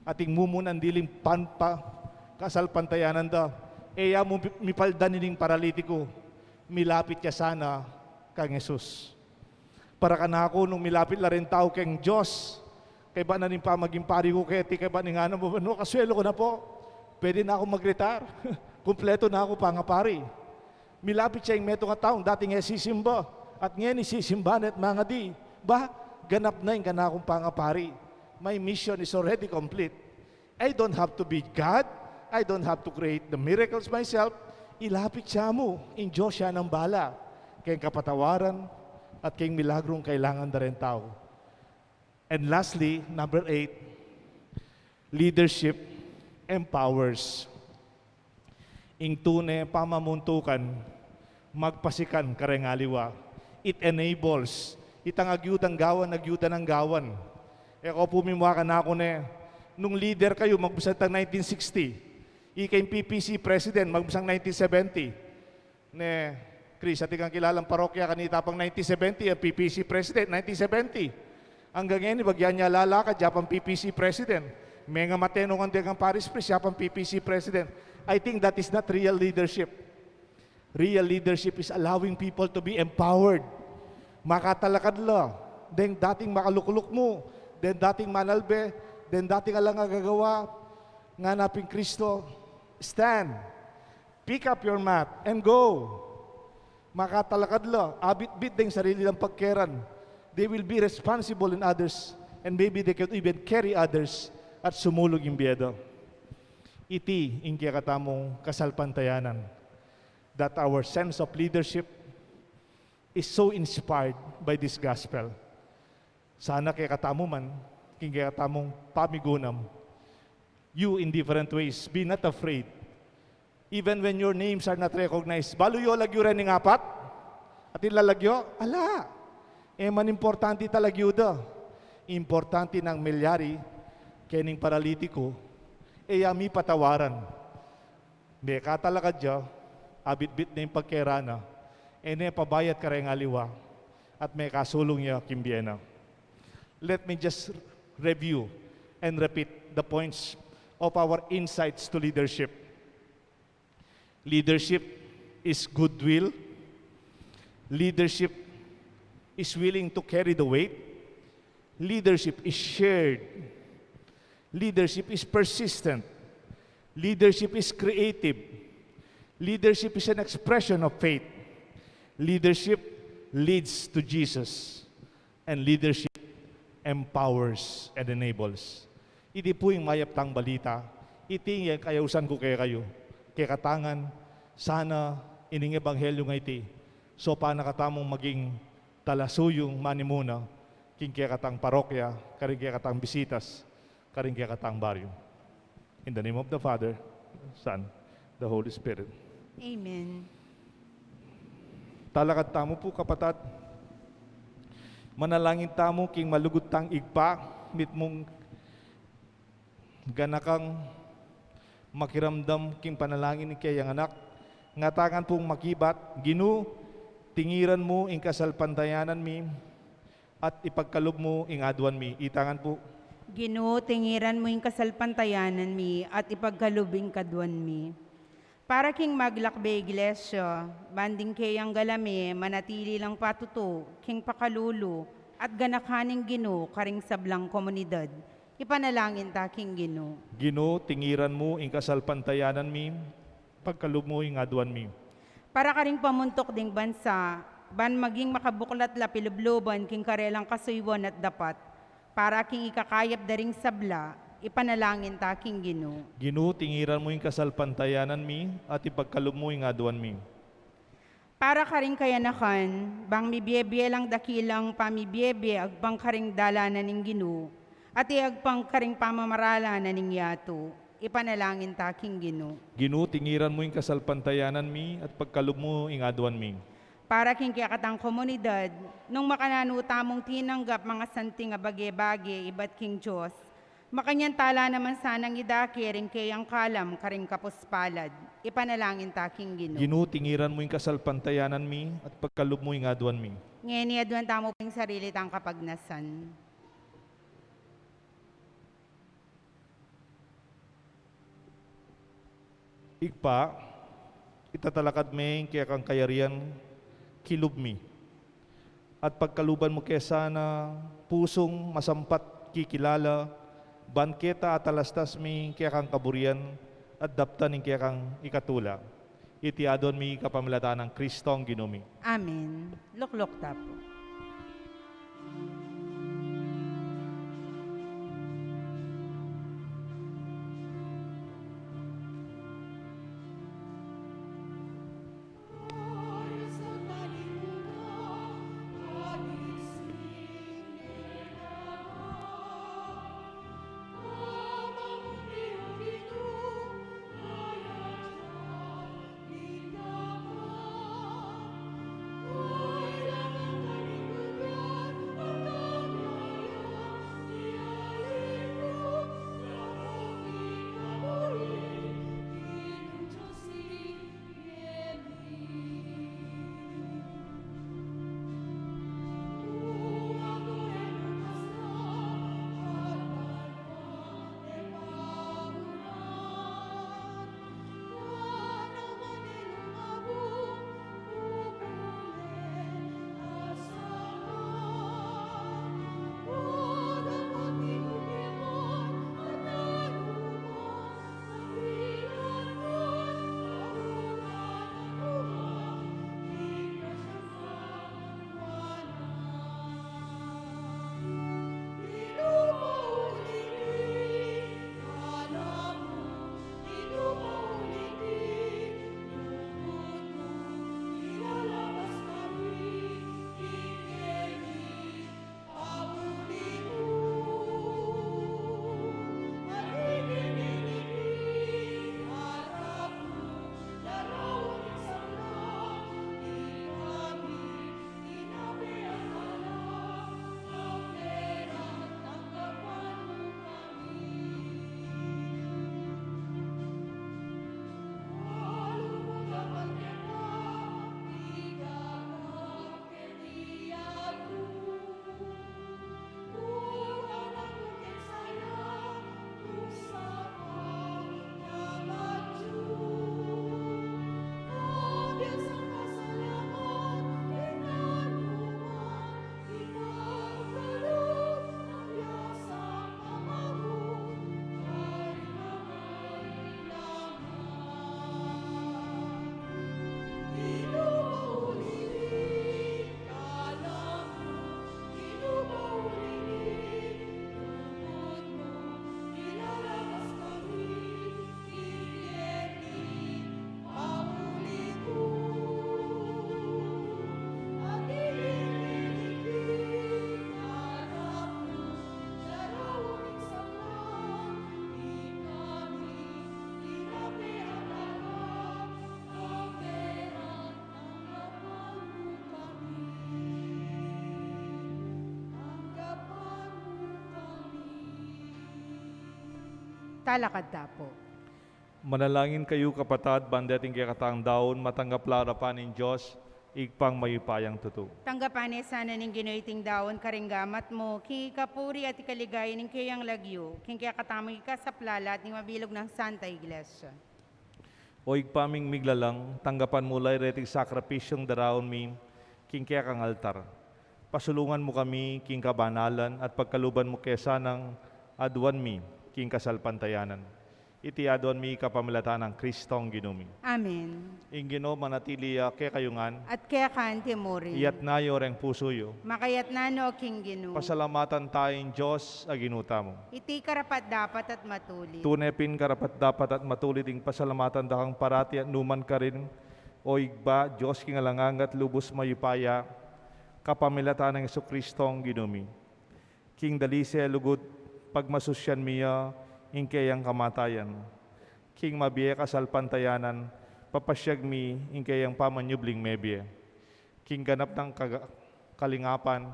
Ating mumunang diling pan pa kasalpantayanan da, e ya mu mipaldan ining paralitiku, milapit ya sana kang Jesus. Para kanaku, nung milapit la ring tau keng Dios, kaybat na ning pamaging pari ku keti, kaybat ning ngana mu, "No, kasuelu ku na pu. Pwede na aku mag-retire. Kumpletu na aku pangapari." Milapit ya ing metung a taung dating e sisimba, at ngeni sisimba na at mangadi, "Ba, ganap na ing kanakung pangapari. My mission is already complete. I don't have to be God. I don't have to create the miracles myself." Ilapit ya mu ing Dios, siya nang bala keng kapatawaran at keng milagrung kailangan da ring tau. And lastly, number eight, leadership empowers. Ing tune pamamuntukan, magpasikan kareng aliwa. It enables. Itang agyudang gawan, agyuda nang gawan. E ko pu, mimua kanaku ne, nung leader kayu, magbusang tang nineteen sixty. Ika ing P P C president, magbusang nineteen seventy. Ne, Chris, atin kang kilalang parokya kanita pang nineteen seventy, a P P C president, nineteen seventy. Anggang ngeni, bagya ne lalakad, ya pang P P C president. Mengamate no kang degang parish priest, ya pang P P C president. I think that is not real leadership. Real leadership is allowing people to be empowered. Makatalakad la deng dating makalukluk mu, deng dating manalbe, deng dating alang agagawa, ngana pin Kristo, "Stand, pick up your mat, and go." Makatalakad la, abitbit deng sarili lang pagkeran. They will be responsible in others, and maybe they can even carry others at sumulug ing bie da. Iti ing kekatamung kasalpantayanan, that our sense of leadership is so inspired by this gospel. Sana kekatamu man, king kekatamung pamigunam, you in different ways, be not afraid. Even when your names are not recognized. Balu yu lagyu reng apat? Atin la lagyu? Ala. E man importante ita lagyu da. Importante nang milyari kening paralitiku, e ya mipatawaran. Mekatalakad ya, abitbit ne ing pagkeran na, e ne pabayat kareng aliwa, at mekasulung ya king bie na. Let me just review and repeat the points of our insights to leadership. Leadership is goodwill. Leadership is willing to carry the weight. Leadership is shared. Leadership is persistent. Leadership is creative. Leadership is an expression of faith. Leadership leads to Jesus. And leadership empowers and enables. Iti pu ing mayap tang balita. Iti ing kayausan ku kekayu. Kekatangan, sana ining ebanghelyu a iti, saupan na katamung maging talasuyung manimuna king kekatang parokya, karing kekatang bisitas, karing kekatang baryu. In the name of the Father, Son, the Holy Spirit. Amen. Talakad tamu pu, kapatad. Manalangin tamu king malugud tang Ibpa, mitmung ganakang makiramdam king panalangin ning keyang anak. Ngatakan pung makibat, Ginu, tingiran mu ing kasalpantayanan mi, at ipagkalub mu ing aduan mi. Itangan pu. Ginu, tingiran mu ing kasalpantayanan mi, at ipagkalub ing kaduan mi. Para king maglakbe Iglesia, ban ding keyang galame manatili lang patutu king pakalulu at ganakan ning Ginu karing sablang komunidad. Ipanalangin ta king Ginu. Ginu, tingiran mu ing kasalpantayanan mi, pagkalub mu ing aduan mi. Para karing pamuntuk ding bansa, ban maging makabuklat la pilubluban king karelang kasuyuan at dapat, para king ikakayap da ring sabla, ipanalangin ta king Ginu. Ginu, tingiran mu ing kasalpantayanan mi, at ipagkalub mu ing aduan mi. Para karing kayanakan, bang mibiebie lang dakilang pamibiebie agpang karing dalanan ning Ginu, at e agpang karing pamamarala na ning yatu, ipanalangin ta king Ginu. Ginu, tingiran mu ing kasalpantayanan mi, at pagkalub mu ing aduan mi. Para king kekatang komunidad, nung makananu tamung tinanggap mangasanting a bage-bage ibat king Dios, makanyan tala naman sanang idake ring keyang kalam karing kapuspalad, ipanalangin ta king Ginu. Ginu, tingiran mu ing kasalpantayanan mi, at pagkalub mu ing aduan mi. Ngeni aduan tamu pu ing sarili tang kapagnasan. Ibpa, itatalakad me ing kekang kayarian kilub mi, at pagkaluban mu ke sana pusung masampat kikilala, ban keta atalastas mi ing kekang kaburian at daptan ing kekang ikatula. Iti aduan mi kapamilatan nang Kristong Ginu mi. Amen. Lukluk ta pu. Talakad ta pu. Manalangin kayu, kapatad, ban deting kekatang daun matanggap la arapan ning Dios, Ibpang mayupayang tutu. Tanggapan ne sana ning Ginu iting daun karing gamat mu, king ikapuri at ikaligaya ning keyang lagyu, king kekatamung ikasaplala at ning mabilug nang Santa Iglesia. O Ibpa ming miglalang, tanggapan mu la reting sakripisyung daraun mi king kekang altar. Pasulungan mu kami king kabanalan at pagkaluban mu ke sanang aduan mi king kasalpantayanan. Iti aduan mi kapamilatan nang Kristong Ginu mi. Amen. Ing Ginu manatili ya kekayu ngan. At keka anti murin. Iyatas yu reng pusu yu. Makayatas no king Ginu. Pasalamatan taya ing Dios a Ginu tamu. Iti karapat-dapat at matulid. Tune pin karapat-dapat at matulid ing pasalamatan da kang parati at nu man karin, O Ibpa, Dios king alang angga at lubus mayupaya, kapamilatan nang Jesucristong Ginu mi. King dalise lugud pagmasusyan mi ya ing keyang kamatayan. King mabie kasalpantayanan, papasyag mi ing keyang pamanyubling mebie. King ganap nang kaga-, kalingapan,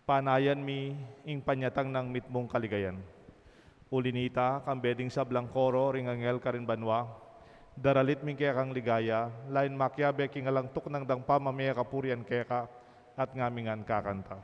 panayan mi ing panyatang nang mitmung kaligayan. Uli nita, kambe ding sablang koro ring anghel karin banua, daralit mi ing kekang ligaya, lain makiabe king alang tuknang dang pamamie kapurian keka, at ngamin ngan kakanta.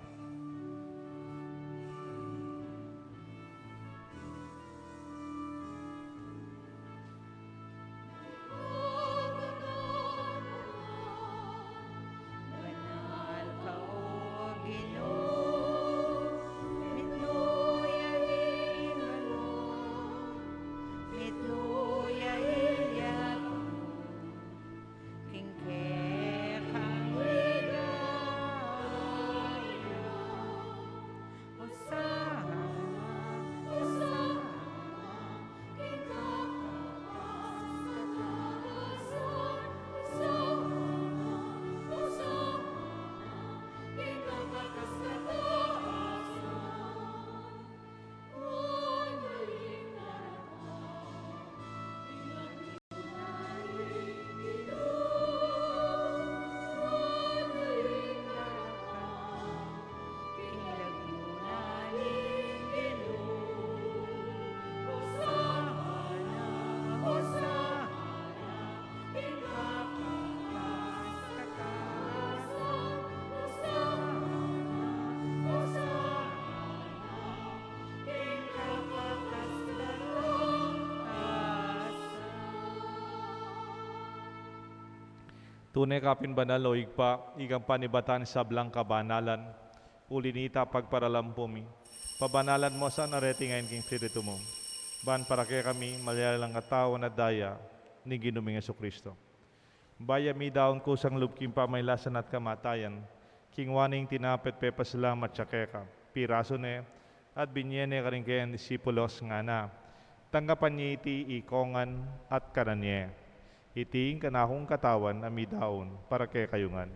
Tune ka pin banal, o Ibpa, ikang panibatan ning sablang kabanalan, uli nita pagparalan pu mi, pabanalan mu sa at areti ngeni king Espiritu mu, ban para kekami, malyari lang katawan at daya ning Ginu ming Jesucristo. Bayu mi daun kusang lub king pamailasan at kamatayan, kingwa ne ing tinape at pepasalamat ya keka, pirasu ne, at binie ne karing keyang disipulos, ngana: Tanggapan ye iti ikongan at kanan ye. Iti ing kanakung katawan a midaun para kekayu ngan.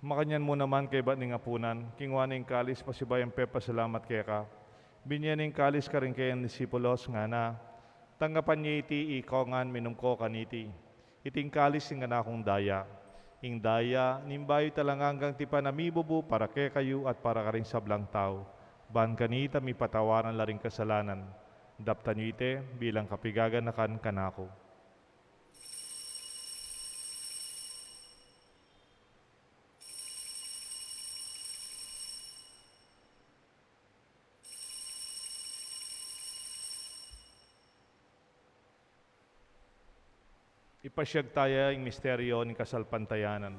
Makanyan mu naman kaybat ning apunan, kingwa ne ing kalis pasibayu yang pepasalamat keka, binie ne ing kalis karing keyang disipulos, ngana: Tanggapan ye iti ikongan, minum ko kaniti. Iti ing kalis ning kanakung daya, ing daya ning bayu at alang anggang tipan a mibubu para kekayu at para karing sablang tau, ban kanita mipatawaran la ring kasalanan. Daptan yu iti bilang kapaganakan kanaku. Ipasyag taya ing misteryu ning kasalpantayanan.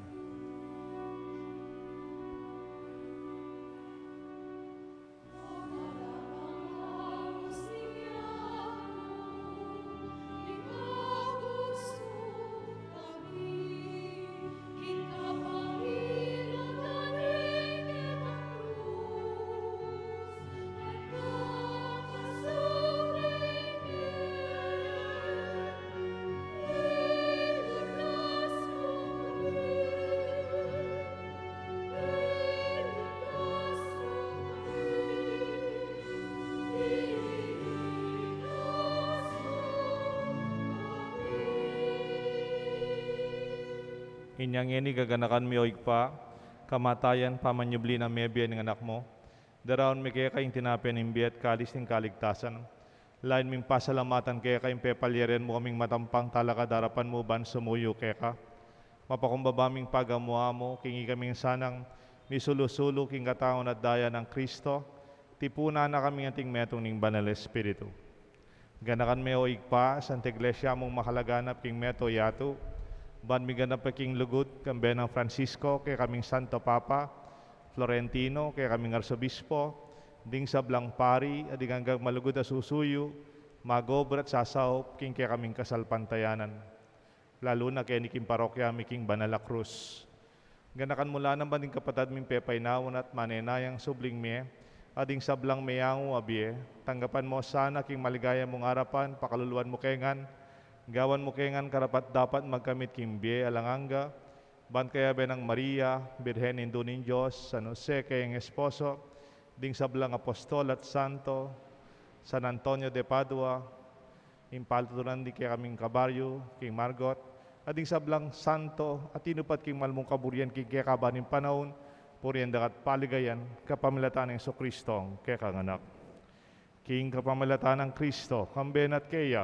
Inya ngeni gaganakan mi, o Ibpa, kamatayan, pamanyubli nang mebie ning Anak mu, daraun mi keka ing tinape ning bie at kalis ning kaligtasan. Lain ming pasalamatan keka ing pepalyarian mu kaming matampang talakad king arapan mu ban sumuyu keka. Mapakumbaba ming pagamu-amu king ikami sanang misulu-sulu king katawan at daya nang Kristo, tipunan na kaming anting metung ning Banal Espiritu. Ganakan me, o Ibpa, Santa Iglesia mung makalaganap king meto yatu, ban miganap ya king lugud, kambe nang Francisco, kekaming Santo Papa, Florentino, kekaming Arsobispo, ding sablang pari, at ding anggang malugud a susuyu, magobra at sasaup king kekaming kasalpantayanan. Lalu na keni king parokya mi king Banal a Cruz. Ganakan mu la naman ding kapatad ming pepainawa na at manenayang subling mie, at ding sablang meyangu a bie, tanggapan mu sana king maligaya mung arapan, pakaluluan mu kami ngan, gawan mu kami ngan karapat-dapat magkamit king bie alang angga, ban kayabe nang Maria, Birhen Indu ning Dios, San Jose kayang esposo, ding sablang apostol at santo, San Antonio de Padua, ing patutunan ding kekaming kabaryu king Margot, at ding sablang santo a tinupad king mal mung kaburian king kekaban ning panaun, purian da ka at paligayan, kapamilatan nang Jesucristo, kekang Anak. King kapamilatan nang Kristo, kambe na at keya,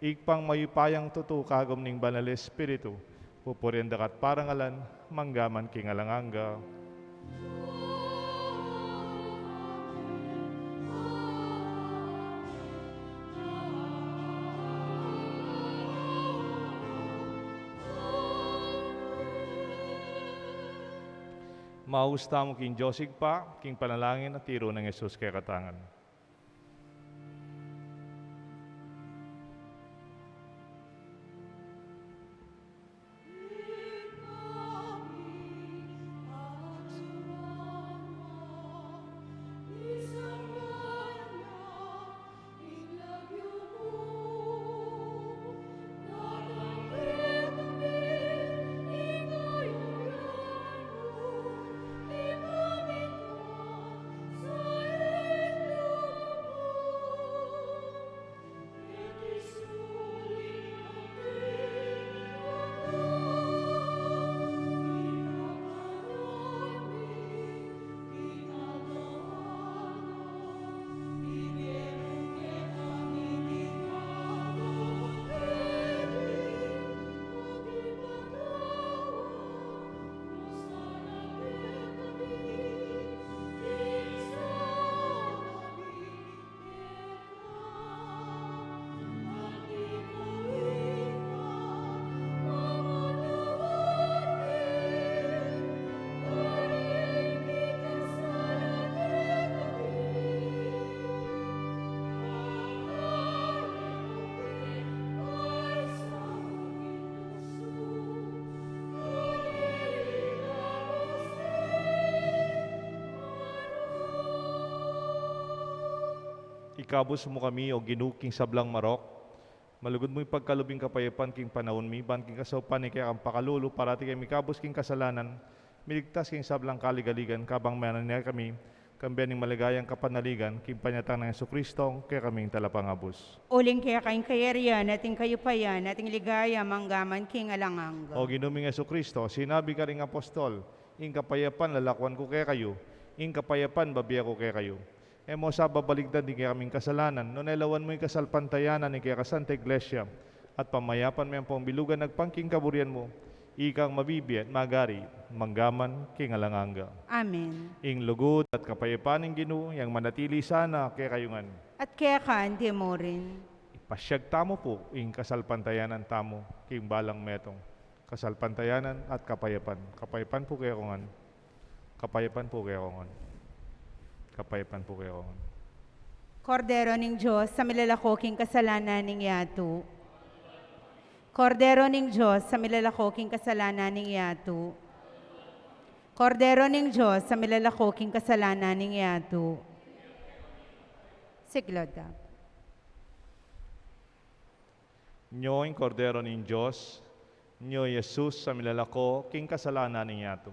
Ibpang mayupayang tutu, kagum ning Banal Espiritu, pupurian da ka at parangalan, mangga man king alang angga. Maus tamu king Dios Ibpa, king panalangin a tiru nang Jesus kekatamu ngan. Ikabus mu kami, o Ginu, king sablang marok. Malugud mu ipagkalub ing kapayapan king panaun mi, ban king kasaupan ning kekang pakalulu, parati kaming mikabus king kasalanan, miligtas king sablang kaligaligan, kabang menanaya kami, kambe ning maligayang kapanaligan, king panyatang nang Jesucristo, kekaming Talapangabus. Uling keka ing kayarian, at ing kayupayan, at ing ligaya, mangga man king alang angga. O Ginu ming Jesucristo, sinabi mu karing apostol, ing kapayapan lalakuan ku kekayu, ing kapayapan bibie ku kekayu. E mu sa babaligdan ding kekaming kasalanan, nune lawan mu ing kasalpantayanan ning keka Santa Iglesia, at pamayapan me ampong bilugan agpang king kaburian mu, ikang mabibie at magari, mangga man king alang angga. Amen. Ing lugud at kapayapan ning Ginu, yang manatili sana kekayu ngan. At keka naman murin. Ipasiag tamu pu ing kasalpantayanan tamu king balang metung. Kasalpantayanan at kapayapan. Kapayapan pu kekongan. Kapayapan pu kekongan. Kapayapan pu kekongan. Kordero ning Dios, a milalako king kasalanan ning yatu. Kordero ning Dios, a milalako king kasalanan ning yatu. Kordero ning Dios, a milalako king kasalanan ning yatu. Siglod da. Nyo ing Kordero ning Dios, nyo i Jesus a milalako king kasalanan ning yatu.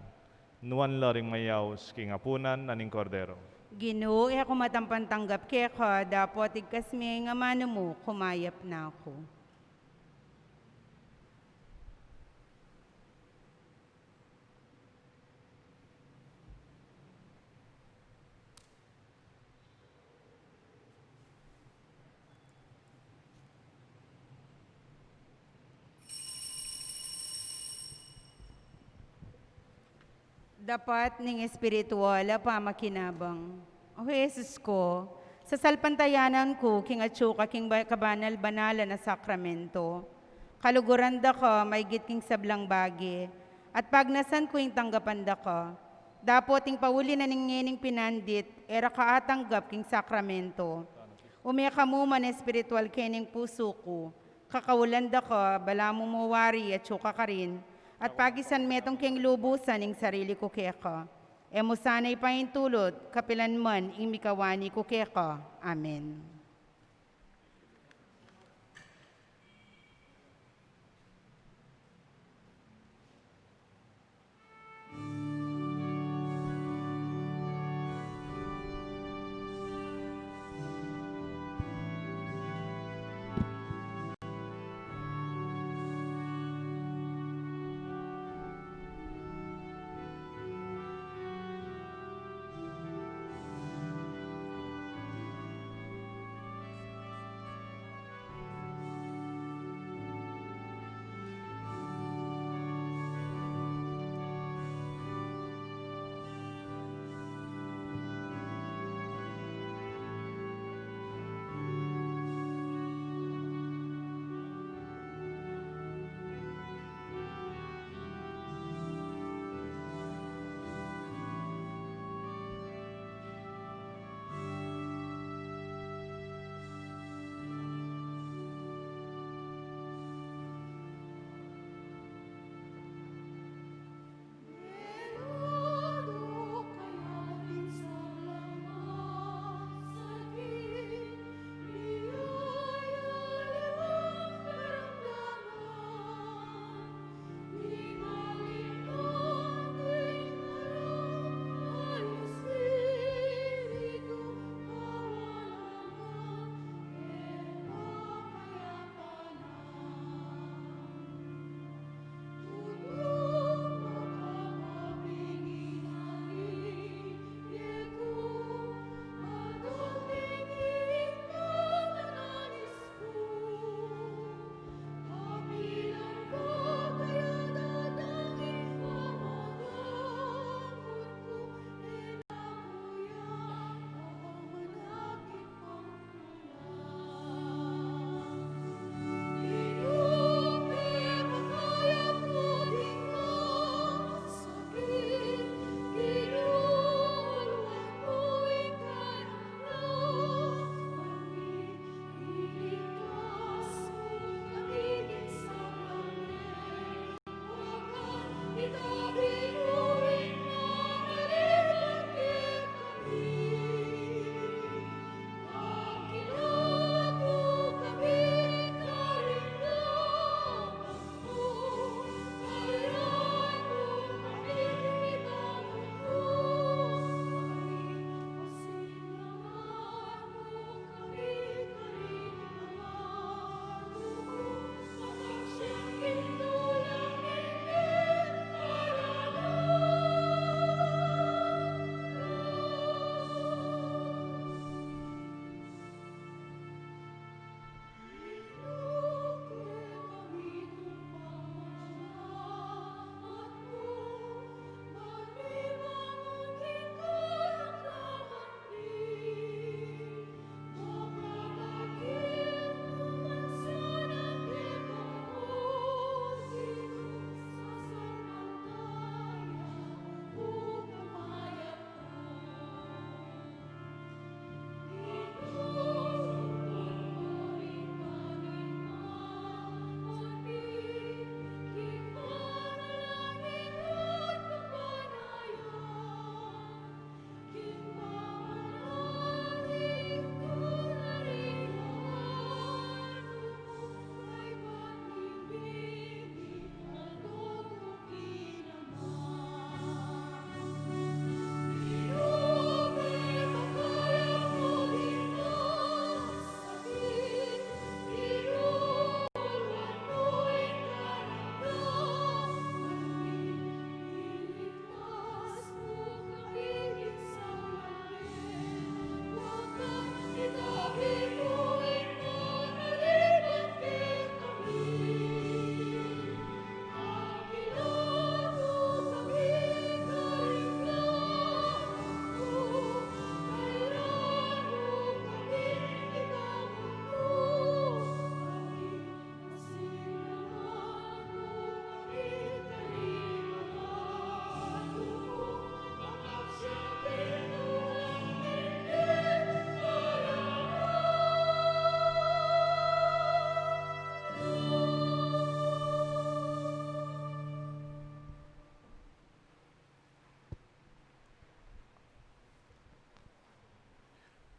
Nuan la ring mayaus king apunan na ning Kordero. Ginu, e ku matampang tanggap keka, dapot igkas me ing amanu mu, kumayap na ku. Dapat ning espiritual a pamakinabang. O Jesus ku, Sasalpantayanan ku king atsu ka king ba-, kabanal-banalan a sakramento. Kaluguran da ka maigit king sablang bage, at pagnasan ku ing tanggapan da ka. Dapot ing pauli na ning ngening pinandit, e ra ka atanggap king sakramento. Ume ka mu man espiritual kening pusu ku, kakaulan da ka, balamu mu wari atsu ka karin, at pagisan metung king lubusan ing sarili ku keka. E mu sana ipaintulut, kapilan man ing mikawani ku keka. Amen.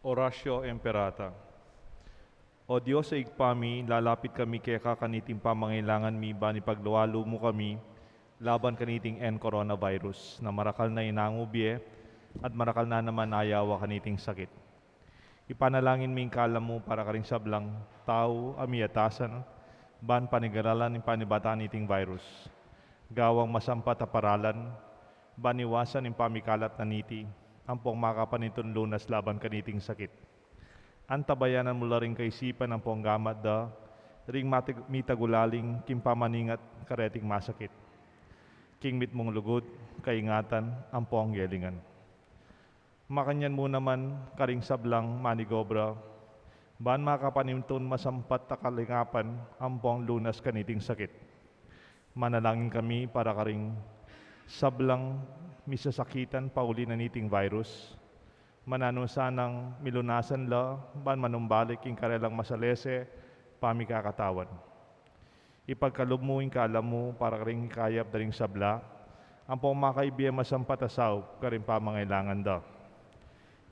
Oratio Imperata. O Dios a Ibpa mi, lalapit kami keka kaniting pamangailangan mi, ban ipaglualu mu kami laban kaniting N coronavirus, na marakal na inangu bie at marakal na naman ayawa kaniting sakit. Ipanalangin mi ing kalam mu para karing sablang tau a miatasan ban panigaralan ing panibatan niting virus, gawang masampat a paralan ban iwasan ing pamikalat na niti ampong makapanintun lunas laban kaniting sakit. Antabayanan mu la ring kaisipan ampong gamat da ring mati-, mitagulaling king pamaningat kareting masakit, king mitmung lugud, kaingatan ampong gelingan. Makanyan mu naman karing sablang manigobra ban makapanintun masampat a kalingapan ampong lunas kaniting sakit. Manalangin kami para karing sablang misasakitan pauli na niting virus. Mananu sanang milunasan la ban manumbalik ing karelang masalese pamikakatawan. Ipagkalub mu ing kalam mu para karing ikayap da ring sabla ampong makaibie masampat a saup karing pamangailangan da.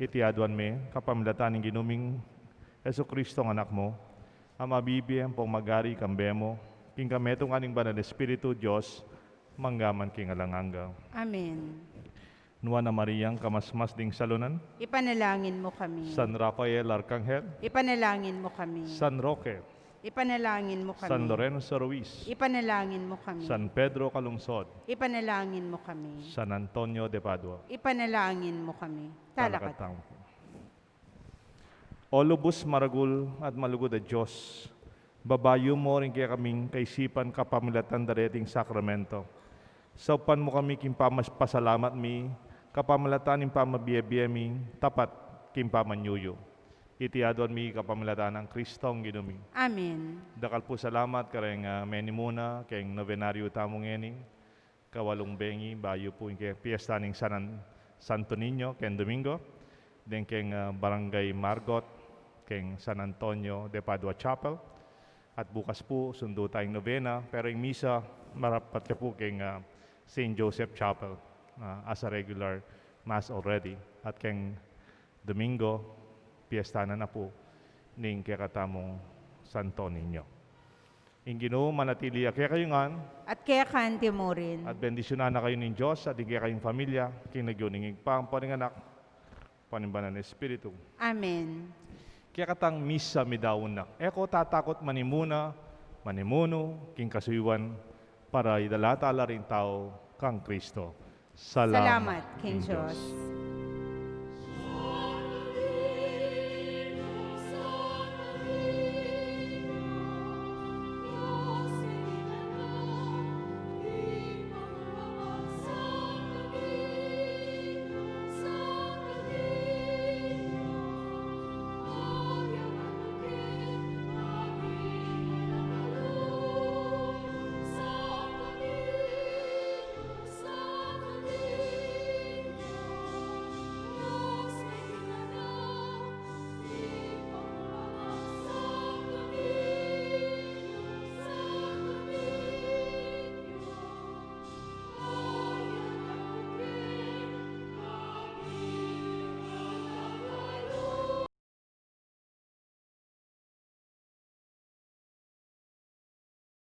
Iti aduan mi kapamilatan ning Ginu ming Jesucristo a Anak mu, a mabibie ampong magari kambe mu king kametungan ning Banal Espiritu, Dios, mangga man king alang angga. Amen. Nuan a Mariang kamasmas ding salunan, ipanalangin mu kami. San Rafael Arkanghel, ipanalangin mu kami. San Roque, ipanalangin mu kami. San Lorenzo Ruiz, ipanalangin mu kami. San Pedro Calungsod, ipanalangin mu kami. San Antonio de Padua, ipanalangin mu kami. Talakad. Talakad tamu pu. O lubus maragul at malugud a Dios, babayu mu ring kekaming kaisipan kapamilatan da reting sakramento. Saupan mu kami king pamas-, pasalamat mi, kapamilatan ning pamabie-bie mi tapat king pamanyuyu. Iti aduan mi kapamilatan nang Kristong Ginu mi. Amen. Dakal pu salamat kareng, ah, menimuna keng nobenaryu tamu ngeni. Kawalung bengi bayu pu ing keng piesta ning San An-, Santo Niño keng Domingo, deng keng, ah, Barangay Margot, keng San Antonio de Padua Chapel. At bukas pu, sundu tayung novena, pero ing misa, marapat ya pu keng, ah, Saint Joseph Chapel, ah, as a regular mass already. At keng Domingo, piesta na na pu ning kekatamung Santo Niño. Ing Ginu manatili ya kekayu ngan. At keka naman murin. At bendisyunan na kayu ning Dios at ing kekayung pamilya, king lagyu ning Ibpa, ampo ning Anak, ampo ning Banal a Espiritu. Amen. Kekatang misa midaun na. E ko tatakut manimuna, manimunu, king kasuyuan, para idala tala ring tau kang Kristo. Salamat king Dios.